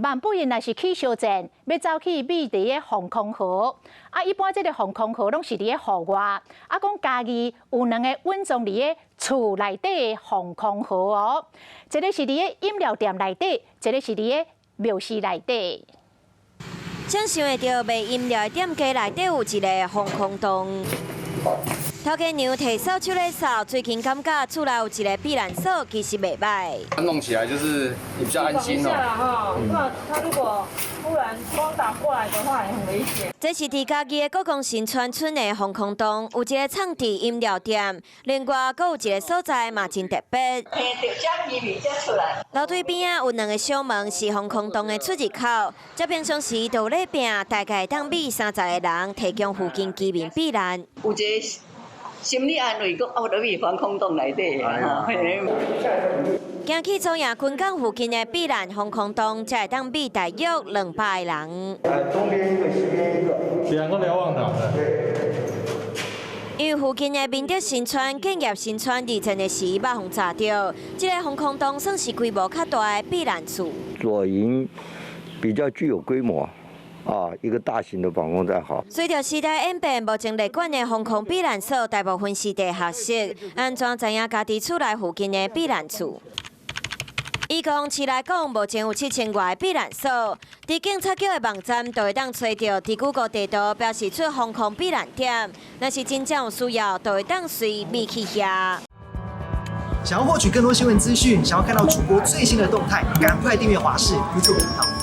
萬不因若是去燒煎，欲走去覕佇个防空壕。啊，一般這个防空壕攏是佇个戶外。啊，講嘉義有兩个隱藏佇个厝內底的防空壕哦。一个是佇个飲料店內底，一个是佇个廟寺內底。想象會著賣飲料的店家內底有一个防空洞。頭家娘提掃帚咧掃，最近感覺厝內有一个避難所，其實袂䆀。弄起來就是你比較安心哦。嗯。他如果突然光打過來的話，也很危險。這是佇嘉義的國光新村村的防空洞，有一个藏佇飲料店，另外閣有一个所在嘛真特別。樓梯邊仔有兩个小門，是防空洞的出入口。這平常時都咧拼，大概會當覕30個人，提供附近居民避難。有一个心理安慰，講哦，佇防空洞內底。行去左營軍港附近的避難防空洞，才會當覕大約200個人。東邊一個，西邊一個，兩個瞭望塔。因為附近的明德新村、建業新村二戰的時捌予炸著，這个防空洞算是規模較大的避難厝。左營比較具有規模。啊，一個大型的防空站好。隨著時代演變，目前列管的防空避難所大部分是地下室，按怎知影家己厝內附近的避難厝？以公市來講，目前有7000外个避難所。佇警察局的網站就會當揣著佇 Google 地圖標示出防空避難點。若是真正有需要，就會當隨覕去遐。想要獲取更多新聞資訊，想要看到主播最新的動態，趕快訂閱華視 YouTube 頻道。